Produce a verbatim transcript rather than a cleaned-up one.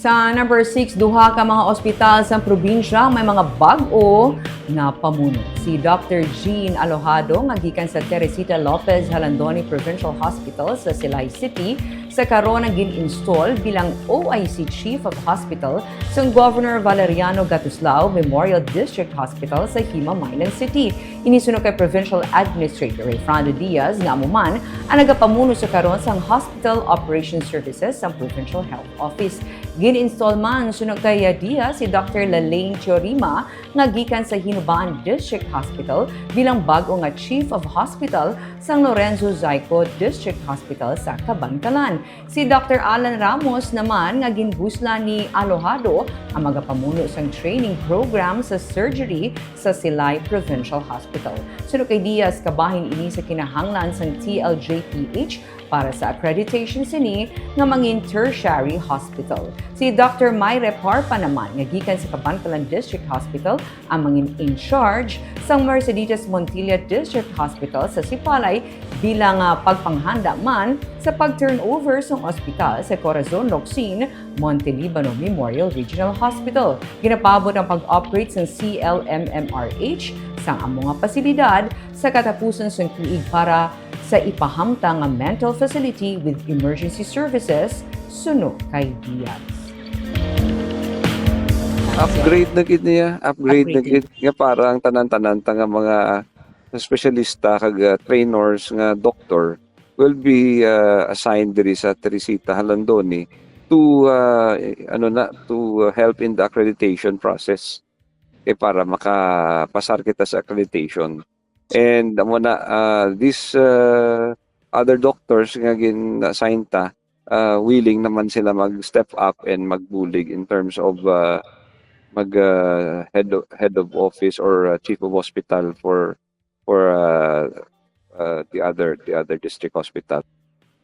Sa number six, duha ka mga ospital sa probinsya may mga bag-o nga pamuno. Si Doctor Jean Alojado nga gikan sa Teresita Lopez Jalandoni Provincial Hospital sa Silay City sa karon ang gin-install bilang O I C Chief of Hospital sang Governor Valeriano Gatuslao Memorial District Hospital sa Himamaylan City. Ini suno kay Provincial Administrator Rayfrando Diaz nga amo man ang nagapamuno sa karon sang Hospital Operations Services sang Provincial Health Office. Gin-install man suno kay Diaz si Doctor Lalaine Teorima nga gikan sa Hinubaan District Hospital bilang bag-o nga Chief of Hospital sang Lorenzo Zayco District Hospital sa Kabankalan. Si Doctor Alan Ramos naman nga ginbuslan ni Alojado ang magapamuno sang training program sa surgery sa Silay Provincial Hospital. Suno kay Diaz, kabahin ini sa kinahanglan sang T L J P H para sa accreditation sini nga mangin tertiary hospital. Si Doctor Myre Parpa naman nga gikan sa Kabankalan District Hospital ang mangin in charge sang Merceditas Montilla District Hospital sa Sipalay bilang ah, pagpanghanda man sa pag-turnover sang ospital sa Corazon Locsin Montelibano Memorial Regional Hospital. Ginapaabot ang pag-operate sang C L M M R H sang amo nga pasilidad sa katapusan sang tuig para sa ipahamtang nga mental facility with emergency services suno kay Diaz. Upgrade na gid niya, upgrade na Upgrade. Gid nga para ang tanan-tanan ta nga mga espesyalista kag uh, trainers nga doktor will be uh, assigned diri sa Teresita Jalandoni to uh, ano na to uh, help in the accreditation process eh para makapasar kita sa accreditation. And amo na uh, these uh, other doctors nga gin-assign ta uh, willing naman sila mag-step up and magbulig in terms of uh, mag uh, head of, head of office or uh, chief of hospital for for uh, uh, the other the other district hospital.